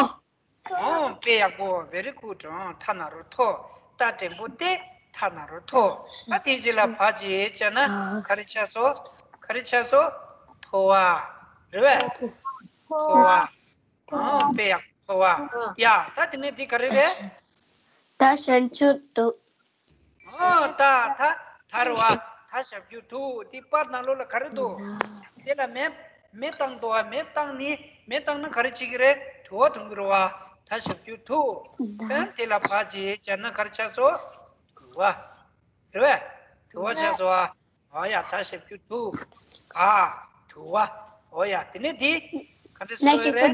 ཨོ། དཔེ་ཡག་པོ། very good། ཨོ། ཐ་ན་རོ་ཐོ། ད་འགྲེང་བུ་ཏེ། ཐ་ན་རོ་ཐོ། ཨ། དེ་རྗེས་ལ་བ་ཅི་བྱས་ན་ག་རེ་ཆགས་སོ། ག་རེ་ཆགས་སོ། ཐོ་བ། རེད་བས། ཐོ་བ། ཨོ། དཔེ་ཡག་པོ། ཐོ་བ། ཡ། ད་དེ་ནས་འདི་ག་རེ་རེད། ད་ཞབས་ཀྱུ་དུ། ཨོ། ད་ད་ད་རེད་བ། ད་ཞབས་ཀྱུ་དུ། འདི་པར་ནང་ལོགས་ལ་ག་རེ་འདུག་དེ་ལ་མེ་མེ་བཏང་འདུག་བ། མེ་བཏང་ནི། མེ་བཏང་ན་ག་རེ་བྱེད་ཀྱི་རེད། དུ་བ་འཐུང་གི་རེད་བ། ད་ཞབས་ཀྱུ་དུ། ད་དེ་ལ་བ་ཅི་བྱས་ན་ག་རེ་ཆགས་སོ། དུ་བ། རེད་བས། དུ་བ་ཆགས་སོ་བ། ཨོ་ཡ། ད་ཞབས་ཀྱུ་དུ། བ། དུ་བ། ཨོ་ཡ། དེ་ནས་འདི་ག་འདྲས་སུ་ཀློག་ཡ་རེད།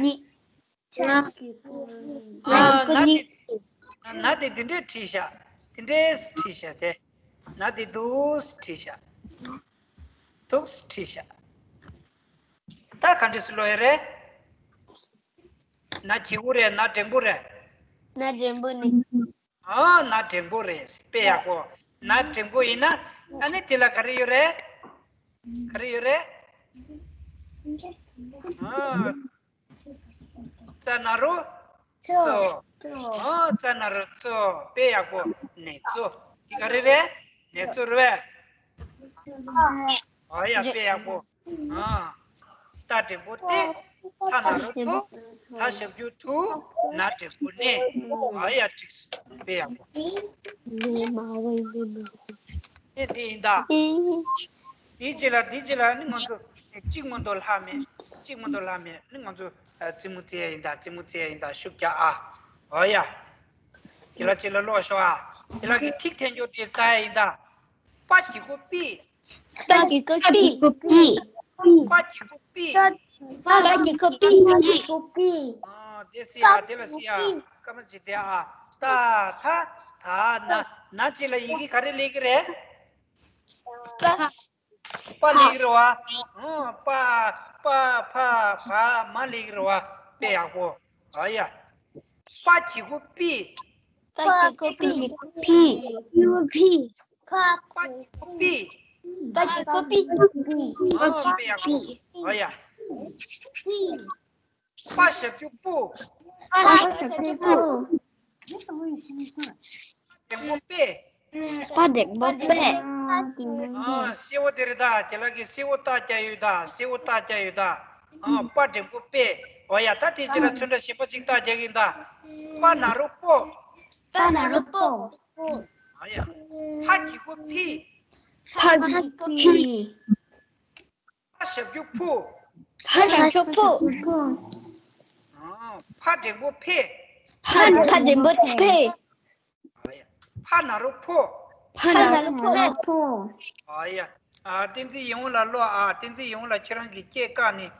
ན་གི་གུ་ནི། ཨ། ན་གི་གུ་ནི། ན་དེ་འདི་འདྲས་བྲིས་ཤག་དེ་འདྲས་བྲིས་ཤག་དེ། ན་དེ་འདུག་སེ་བྲིས་ཤག་འདུག་སེ་བྲིས་ཤག་ད་ག་འདྲས་སུ་ཀློག་ཡ་རེད། ན་གི་གུ་རེད། ན་འགྲེང་བུ་རེད། ན་འགྲེང་བུ་ནི། ཨ། ན་འགྲེང་བུ་རེད། དཔེ་ཡག་པོ། ན་འགྲེང་བུ་ཡིན་ན། ཨ་ནི་དེ་ལ་ག་རེ་ཡོད་རེད། ག་རེ་ཡོད་རེད། ཨ། ཙ་ན་རོ་ཙོ། ཨ། ཙ་ན་རོ་ཙོ། དཔེ་ཡག་པོ། ནེ་ཙོ། དེ་ག་རེ་རེད། ནེ་ཙོ་རེད་པས། ཨ་ཡ། དཔེ་ཡག་པོ། ཨ། ཏ་འགྲེང་བུ་ཏེ། ཐ་ན་རོ་ཐོ། ཐ་ཞབས་ཀྱུ་ཐུ། ན་འགྲེང་བུ་ནེ། ཨ་ཡ། འགྲིག་སོང་། དཔེ་ཡག་པོ། ཨེ་དེ་ཡིན་ད། དེའི་རྗེས་ལ། དེའི་རྗེས་ལ་ནི་ང་ཚོ་གཅིག་མ་གཏོགས་ལྷག་མེད། གཅིག་མ་གཏོགས་ལྷག་མེད། ནི་ང་ཚོ་རྩེད་མོ་རྩེ་ཡ་ཡིན་ད། རྩེད་མོ་རྩེ་ཡ་ཡིན་ད། ཤུགས་རྒྱག་ཨ། ཨོ་ཡ། དེ་ལ་རྗེས་ལ་ཀློག་ཤོག་ཨ། དེ་ལ་གི་ཐིག་འཐེན་རྒྱུ་དེ་ལྟ་ཡ་ཡིན་ད། པ་གི་གུ་པི། པ་གི་གུ་པི། པ་གི་གུ་པི། པ་གི་གུ་པི། ཨ། དེ་སི་ཡ། དེ་ལ་སི་ཡ། སྐར་མ་ཅིག་དེ་ཨ། ཏ་ཐ་ད་ན། ན་ཅི་ལ་ཡི་གེ་ག་རེ་སླེབས་ཀྱི་རེད། པ། པ་སླེབས་ཀྱི་རེད་བ། ཨ། པ་པ་ཕ་བ་མ་སླེབས་ཀྱི་རེད་བ། དཔེ་ཡག་པོ། ཨ་ཡ། པ་གི་གུ་པི། པ་གི་གུ་པི། པི། པ་གི་གུ་པི། པ་གི་གུ་པི། ཨ། དཔེ་ཡག་པོ། ཨ་ཡ། པ་ཞབས་ཀྱུ་པུ། པ་ཞབས་ཀྱུ་པུ། འགྲེང་བུ་པེ། པ་འགྲེང་བུ་པེ། ཨ། སེར་པོ་དེ་རེད་ད། ཁྱེད་ལ་གི་སེར་པོ་རྟགས་རྒྱག་ཡོད་ད། སེར་པོ་རྟགས་རྒྱག་ཡོད་ད། ཨ། པ་འགྲེང་བུ་པེ། འོ་ཡ། ད་དེ་རྗེས་ལ་ཚོན་ཁྲ་གཞན་པ་ཅིག་རྟགས་རྒྱག་གི་ཡིན་ད། པ་ན་རོ་པོ། པ་ན་རོ་པོ། ཨ་ཡ། ཕ་གི་གུ་ཕི། ཕ་གི་གུ་ཕི། ཕ་ཞབས་ཀྱུ་ཕུ། ཕ་ཞབས་ཀྱུ་ཕུ། ཨ། ཕ་འགྲེང་བུ་ཕེ། ཕ་ཕ་འགྲེང་བུ་ཕེ། ཨ་ཡ། ཕ་ན་རོ་ཕོ། ཕ་ན་རོ་ཕོ། ཨ་ཡ། ཨ། བསྟན་འཛིན་ཡིད་འོང་ལགས་ཀློག་ཨ། བསྟན་འཛིན་ཡིད་འོང་ལགས་ཁྱེད་རང་གི་སྐད་བཀག་ནས།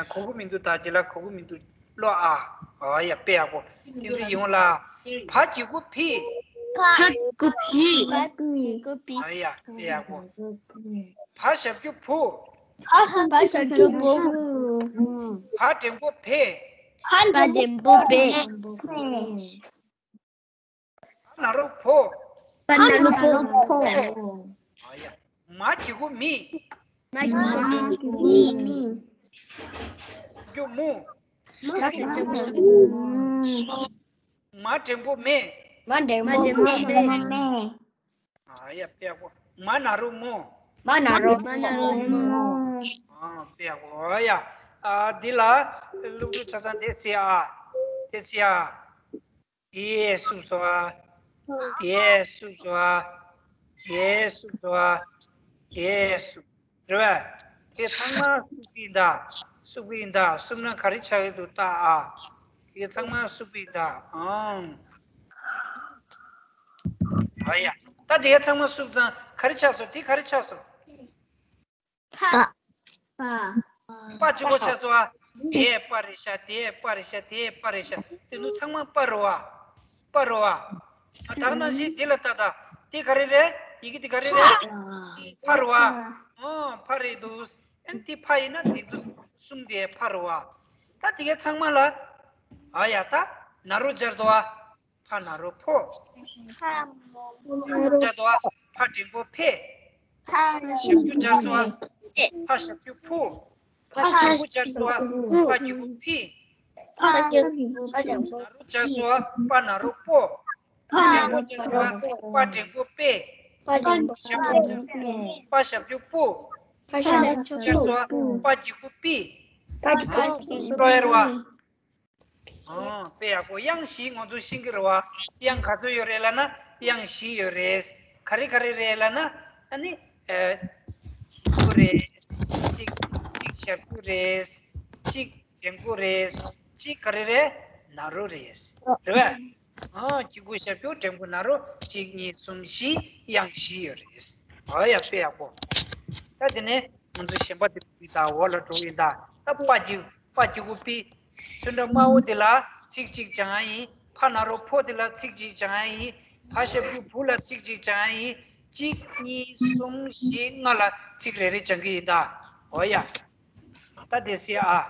ཨ། གོ་གི་མི་འདུག་ད་དེ་ལ་གོ་གི་མི་འདུག་ཀློག་ཨ། ཨ་ཡ། དཔེ་ཡག་པོ། བསྟན་འཛིན་ཡིད་འོང་ལགས། ཕ་གི་གུ་ཕི། ཕ་གི་གུ་ཕི། ཕ་གི་གུ་ཕི། ཨ་ཡ། དཔེ་ཡག་པོ། ཕ་ཞབས་ཀྱུ་ཕུ། བ་ཞབས་ཀྱུ་བུ། བ་འགྲེང་བུ་བེ། བ་འགྲེང་བུ་བེ། བ་ན་རོ་བོ། བ་ན་རོ་བོ། ཨ་ཡ། མ་གི་གུ་མི། མ་གི་གུ་མི། གུ་མུ། མ་གི་གུ་མུ། མ་འགྲེང་བུ་མེ། མ་འགྲེང་བུ་མེ། ཨ་ཡ། དཔེ་ཡག་པོ། མ་ན་རོ་མོ། མ་ན་རོ། མ་ན་རོ་མོ། ཨ། དཔེ་ཡག་པོ། ཨ་ཡ། ཨ། འདི་ལ་ཀླུ་སྒྲུབ་ཆ་ཚང་དེ་སི་ཨ། དེ་སི་ཨ། དེ་སུབ་སོ་ཨ། དེ་སུབ་སོ་ཨ། དེ་སུབ་སོ་ཨ། དེ་སུབ། རེད་བས། དེ་ཚང་མ་སུབ་ཀྱི་ཡིན་ད། སུབ་ཀྱི་ཡིན་ད། སུབ་ན་ག་རེ་ཆགས་ཀྱི་འདུག་ལྟ་ཨ། དེ་ཚང་མ་སུབ་ཀྱི་ཡིན་ད། ཨང་། ཨ་ཡ། ད་དེ་ཚང་མ་སུབ་ཙང་ག་རེ་ཆགས་སོང་། དེ་ག་རེ་ཆགས་སོང་། པ། པ་གཅིག་པོ་ཆགས་སོང་ཨ། དེ་པ་རེད་ཤག་དེ་པ་རེད་ཤག་དེ་པ་རེད་ཤག་དེ་ནི་ཚང་མ་པ་རེད་བ། པ་རེད་བ། ད་ག་ནང་བཞིན་འདི་ལ་ལྟ་ད། དེ་ག་རེ་རེད། ཡི་གེ་དེ་ག་རེ་རེད། ཕ་རེད་བ། ཨོ། ཕ་རེད་འདུག་ཨ་ནི་དེ་ཕ་ཡིན་ན་འདི་ཚོ་གསུམ་དེ་ཕ་རེད་བ། ད་དེ་གའི་ཚང་མ་ལ། ཨ་ཡ། ད་ན་རོ་སྦྱར་དོ་ཨ། ཕ་ན་རོ་ཕོ། ཕ་ན་རོ་སྦྱར་དོ་ཨ། ཕ་འགྲེང་བུ་ཕེ། ཕ་ཞབས་ཀྱུ་སྦྱར་སོང་ཨ། ཕ་ཞབས་ཀྱུ་ཕུ། ཕ་ཞབས་ཀྱུ་སྦྱར་སོང་ཨ། ཕ་གི་གུ་ཕི། ཕ་གི་གུ་ཕི། ན་རོ་སྦྱར་སོང་ཨ། པ་ན་རོ་པོ། པ་ན་རོ་པོ། འགྲེང་བུ་སྦྱར་སོང་ཨ། པ་འགྲེང་བུ་པེ། པ་འགྲེང་བུ་པེ། པ་ཞབས་ཀྱུ་པུ། པ་ཞབས་ཀྱུ་པུ། པ་ཞབས་ཀྱུ་པུ། སྦྱར་སོང་ཨ། པ་གི་གུ་པི། པ་གི་གུ་པི། ཨ། སྤྲོ་ཡ་རེད་བ། ཨོ། དཔེ་ཡག་པོ། དབྱངས་བཞི་ང་ཚོ་ཤེས་ཀྱི་རེད་བ། དབྱངས་ག་ཚོད་ཡོད་རེད་ལབ་ན་དབྱངས་བཞི་ཡོད་རེད། ག་རེ་ག་རེ་རེད་ལབ་ན། ཨ་ནི། ཨ། གཅིག་པུ་རེད། གཅིག་གཅིག་ཞབས་ཀྱུ་རེད། གཅིག་འགྲེང་བུ་རེད། གཅིག་ག་རེ་རེད། ན་རོ་རེད། རེད་བས། ཨོ། གཅིག་པུ་ཞབས་ཀྱུ། འགྲེང་བུ་ན་རོ། གཅིག་གཉིས་གསུམ་བཞི། དབྱངས་བཞི་ཡོད་རེད། ཨོ་ཡ། དཔེ་ཡག་པོ། ད་དེ་ནས་ང་ཚོ་གཞན་པ་དེ་ཕུད་ད། འོག་ལ་འགྲོ་གི་ཡིན་ད། ད་པ་གཅིག་པ་གཅིག་པུ་པི། ཚོན་ཁྲ་དམར་པོ་འདི་ལ་ཚིག་གཅིག་སྦྱང་ཡ་ཡིན། ཕ་ན་རོ་ཕོ་འདི་ལ་ཚིག་གཅིག་སྦྱང་ཡ་ཡིན། བ་ཞབས་ཀྱུ་བུ་ལ་ཚིག་གཅིག་སྦྱང་ཡ་ཡིན། གཅིག་གཉིས་གསུམ་བཞི་ལྔ་ལ་ཚིག་རེ་རེ་སྦྱང་གི་ཡིན་ད། འོ་ཡ། ད་དེ་སི་ཨ།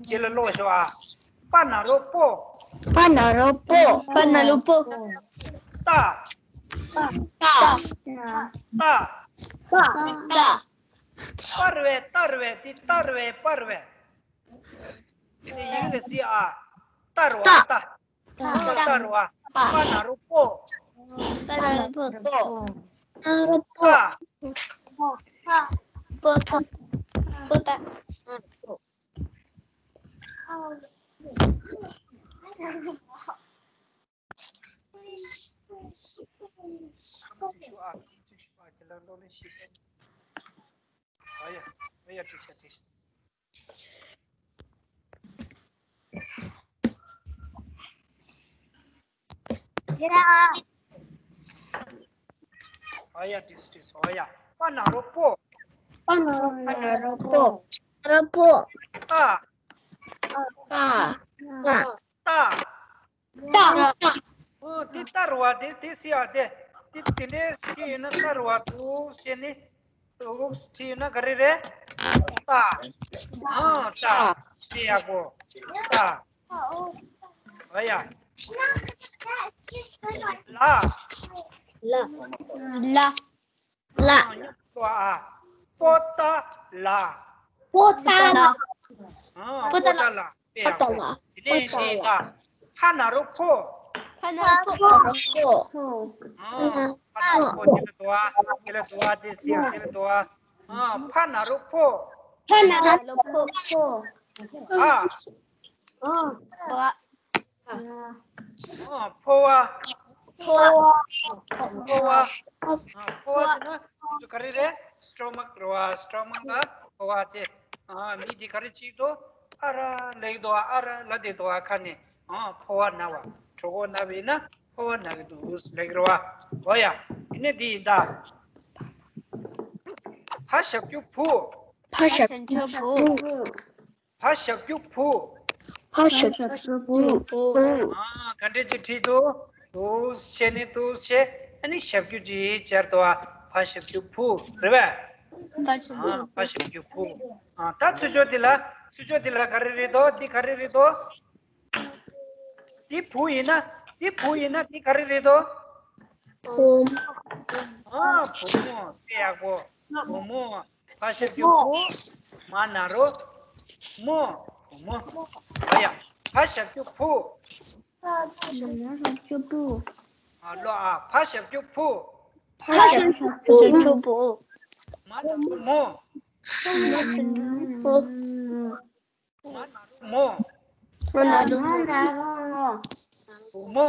ཁྱེད་ལ་ཀློག་ཤོག་ཨ། པ་ན་རོ་པོ། པ་ན་རོ་པོ། པ་ན་རོ་པོ། ཏ། ཏ། ཏ། ཏ། པར་བས་ཏར་བས་ཏི་ཏར་བས་པར་བས། དེ་ཡིག་ལ་སི་ཨ། ཏར་བ་ཏ། ཏར་བ། པ་ན་རོ་པོ། པ་ན་རོ་པོ། པོ་ཏ། པོ་ཏ། པོ་ཏ། ཨ་ཡ། ཏིས་ཏིས། ཨོ་ཡ། པ་ན་རོ་པོ། པ་ན་རོ། པ་ན་རོ་པོ། རོ་པོ། ཏ། ཏ། ཏ། ཏ། ཏ། ཏ། ཏ། ཨོ། དེ་ཏར་བ་དེ་དེ་སི་ཨ་དེ། དེ་དེ་ནས་སི་ཡིན་ན་ཏར་བ་དུ་ཟེར་ནི། ཨོ་སི་ཡིན་ན་ག་རེ་རེད། ཏ། ཨ། ཏ། དེ་ཡག་པོ། ཏ། ཨོ་ཡ། ལ། ལ། ལ། ལ། ཨ། ཉུང་དུ་ཨ། པོ་ཏ་ལ། པོ་ཏ་ལ། ཨ། པོ་ཏ་ལ། པོ་ཏ་ལ། དེ་ནས་འདི་ད། ཕ་ན་རོ་ཕོ། ཕ་ན་རོ་ཕོ། ཨ། ཕ་ན་རོ་ཕོ། དེ་ལ་དོ་ཨ། དེ་ལ་དོ་ཨ། དེ་སི་ཨ། དེ་ལ་དོ་ཨ། ཨ། ཕ་ན་རོ་ཕོ། ཕ་ན་རོ་ཕོ། ཕོ། ཨ། ཨ། ཕོ། ཨ། ཕོ་བ། ཕོ་བ། ཕོ་བ། ཨ། ཕོ་བ་ཟེར་ན་ང་ཚོ་ག་རེ་རེད། སི་ཊོ་མག་རེད་བ། སི་ཊོ་མག་ལ་ཕོ་བ་དེ། ཨ། མི་དེ་ག་རེ་བྱེད་ཀྱི་འདུག་ཨ་ར་ལབ་ཀྱི་འདུག་ཨ་ར་ལབ་བསྡད་འདུག་ཨ། ཁ་ནས། ཨ། ཕོ་བ་ན་བ། གྲོད་ཁོག་ན་བ་ཡིན་ན་ཕོ་བ་ན་གི་འདུག་ལབ་ཀྱི་རེད་བ། འོ་ཡ། དེ་ནས་འདི་ཡིན་ད། བ་ཞབས་ཀྱུ་བུ། བ་ཞབས་ཀྱུ་བུ། བ་ཞབས་ཀྱུ་བུ། བ་ཞབས་ཀྱུ་བུ། ཨ། ག་འདྲས་ཅིག་བྲིས་འདུག་འདུག་བྱས་ནས་འདུག་བྱས། ཨ་ནི་ཞབས་ཀྱུ་ཅིག་སྦྱར་འདུག་ཨ། བ་ཞབས་ཀྱུ་བུ། རེད་པས། ཕ་ཞབས་ཀྱུ་ཨ། ཕ་ཞབས་ཀྱུ་ཕུ། ཨ། ད་ཚུར་ཕྱོགས་འདི་ལ། ཚུར་ཕྱོགས་འདི་ལ་ག་རེ་རེད་དོ། འདི་ག་རེ་རེད་དོ། འདི་བུ་ཡིན་ན། འདི་བུ་ཡིན་ན་འདི་ག་རེ་རེད་དོ། བུ་མོ། ཨ། བུ་མོ། དཔེ་ཡག་པོ། བུ་མོ། ཕ་ཞབས་ཀྱུ་བུ། མ་ན་རོ། མོ། བུ་མོ། ཨ་ཡ། ཕ་ཞབས་ཀྱུ་བུ། ཕ་ཞབས་ཀྱུ་བུ། ཨ། ལོ། ཨ། ཕ་ཞབས་ཀྱུ་བུ། ཕ་ཞབས་ཀྱུ་བུ། མ་ན་རོ། མོ། བུ་མོ། མ་ན་རོ། མོ། མ་ན་རོ། མོ། བུ་མོ།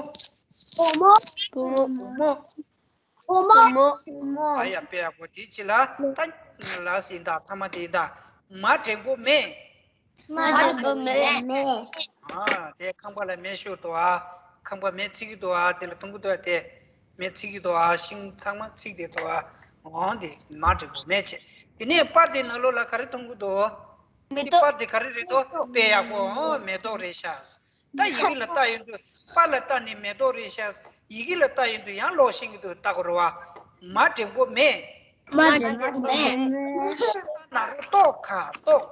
བུ་མོ། བུ་མོ། བུ་མོ། བུ་མོ། བུ་མོ། ཨ་ཡ། དཔེ་ཡག་པོ། དེའི་རྗེས་ལ་ད་ལ་ཟིན་ད། ཐ་མ་དེ་ཡིན་ད། མ་འགྲེང་པོ་མེད། མ་འགྲེང་པོ་མེད། མེད། ཨ། དེ་ཁང་པ་ལ་མེ་ཤོར་འདུག་ཨ། ཁང་པ་མེ་འཚིག་གི་འདུག་ཨ། དེ་ལ་འཐུང་གི་འདུག་ཨ། དེ་མེ་འཚིག་གི་འདུག་ཨ། ཤིང་ཚང་མ་འཚིག་བསྡད་འདུག་ཨ། འོ་དེ་མ་འགྲེང་པོ་མེད་བྱས། དེ་ནས་པར་དེ་ནང་ལོགས་ལ་ག་རེ་མཐོང་གི་འདུག། མེ་དེ་ཏོག། པར་དེ་ག་རེ་རེད་དོ། དཔེ་ཡག་པོ། འོ། མེ་ཏོག་རེད་ཤག། ད་ཡི་གེ་ལ་བལྟ་ཡོང་དུས། པར་ལ་བལྟས་ནས་མེ་ཏོག་རེད་ཤག། ཡི་གེ་ལ་བལྟ་ཡོང་དུས་ཡང་ལོག་ཤེས་ཀྱི་འདུག། བལྟ་དགོས་རེད་བ། མ་འགྲེང་པོ་མེད། མ་འགྲེང་པོ་མེད། ཏ་ན་རོ་ཏོ་ཁ་ཏོག།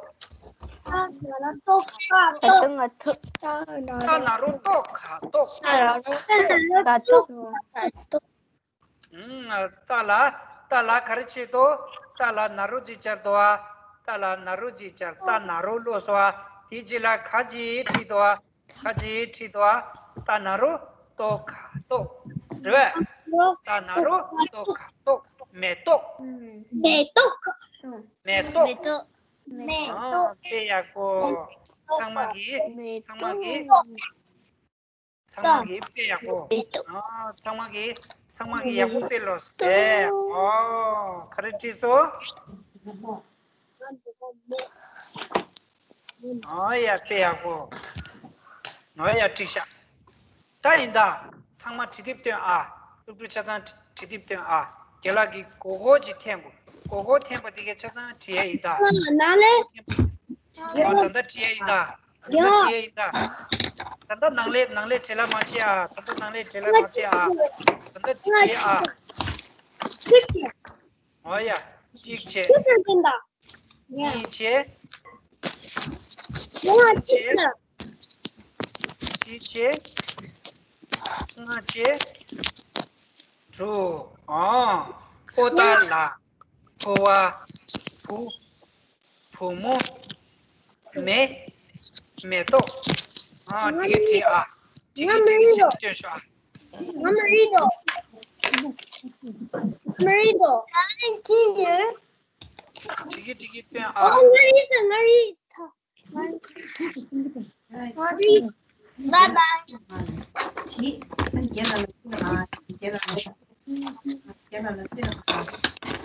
ཏ་ན་རོ་ཏོ་ཁ་ཏོག། ཏ་ན་རོ་ཏོ་ཁ་ཏོག། ཏ་ན་རོ་ཏོ་ཁ་ཏོག། ཨུམ། ཏ་ལ། ཏ་ལ་ག་རེ་བྱེད་དོ། ཏ་ལ་ན་རོ་ཅིག་སྦྱར་དོ་ཨ། ཏ་ལ་ན་རོ་ཅིག་སྦྱར། ཏ་ན་རོ་ལོག་སོང་ཨ། དེའི་རྗེས་ལ་ག་ཅིག་བྲིས་དོ་ཨ། ག་ཅིག་བྲིས་དོ་ཨ། ཏ་ན་རོ་ཏོ་ཁ་ཏོག། རེད་པས། ཏ་ན་རོ་ཏོ་ཁ་ཏོག། མེ་ཏོག། མེ་ཏོག། མེ་ཏོག། མེ་ཏོག། མེ་ཨ། ཏོག། དཔེ་ཡག་པོ། ཚང་མ་གིས། མེ་ཚང་མ་གིས། ཏོག། ཚང་མ་གིས་དཔེ་ཡག་པོ། མེ་ཏོག། ཨ། ཚང་མ་གིས། ཚང་མ་གིས་ཡག་པོ་དཔེ་ལོས་ཏེ། ཨོ། ག་རེ་བྲིས་སོང་། ཨོ་ཡ། དཔེ་ཡག་པོ། ཨོ་ཡ། འགྲིག་ཤག། ད་ཡིན་ད། ཚང་མ་བྲིས་དེབ་སྟོན་ཨ། སློབ་ཕྲུག་ཆ་ཚང་བྲིས་དེབ་སྟོན་ཨ། རྒན་ལགས་ཀྱིས་མགོ་སྐོར་ཅིག་འཐེན་དགོས། མགོ་སྐོར་འཐེན་པ་དེ་གའི་ཆ་ཚང་བྲིས་ཡ་ཡིན་ད། ནང་ལས། ཨོ། ད་ལྟ་བྲིས་ཡ་ཡིན་ད། ད་ལྟ་བྲིས་ཡ་ཡིན་ད། ད་ལྟ་ནང་ལས། ནང་ལས་བྲེལ་བ་མ་བྱེད་ཨ། ད་ལྟ་ནང་ལས་བྲེལ་བ་མ་བྱེད་ཨ། ད་ལྟ་བྲིས་ཨ། ཨོ་ཡ། གཅིག་བྱས། གཉིས་བྱས། གསུམ་བྱས། བཞི་བྱས། ལྔ་བྱས། དྲུག། ཨོ། པོ་ཏ་ལ། ཕོ་བ། བུ། བུ་མོ། མེ། མེ་ཏོག། ཨ། དེ་གའི་བྲིས་ཨ། དེ་གའི་དེ་གའི་བྲིས་སྟོན་ཤོག་ཨ། ང་མ་རེད་དོ། ང་མ་རེད་དོ། ང་རེད་དོ། ང་རེད་ཅི་ཡོད། དེ་གའི་དེ་གའི་སྟོན་ཨ། ཨོ། ང་རེད་ས། ང་རེད་ད། ང་རེད། ང་རེད། Bye bye། བྲིས། རྒན་ལགས་ལ་སྟོན་ཨ། རྒན་ལགས་ལ། རྒན་ལགས་ལ་སྟོན་ཨ།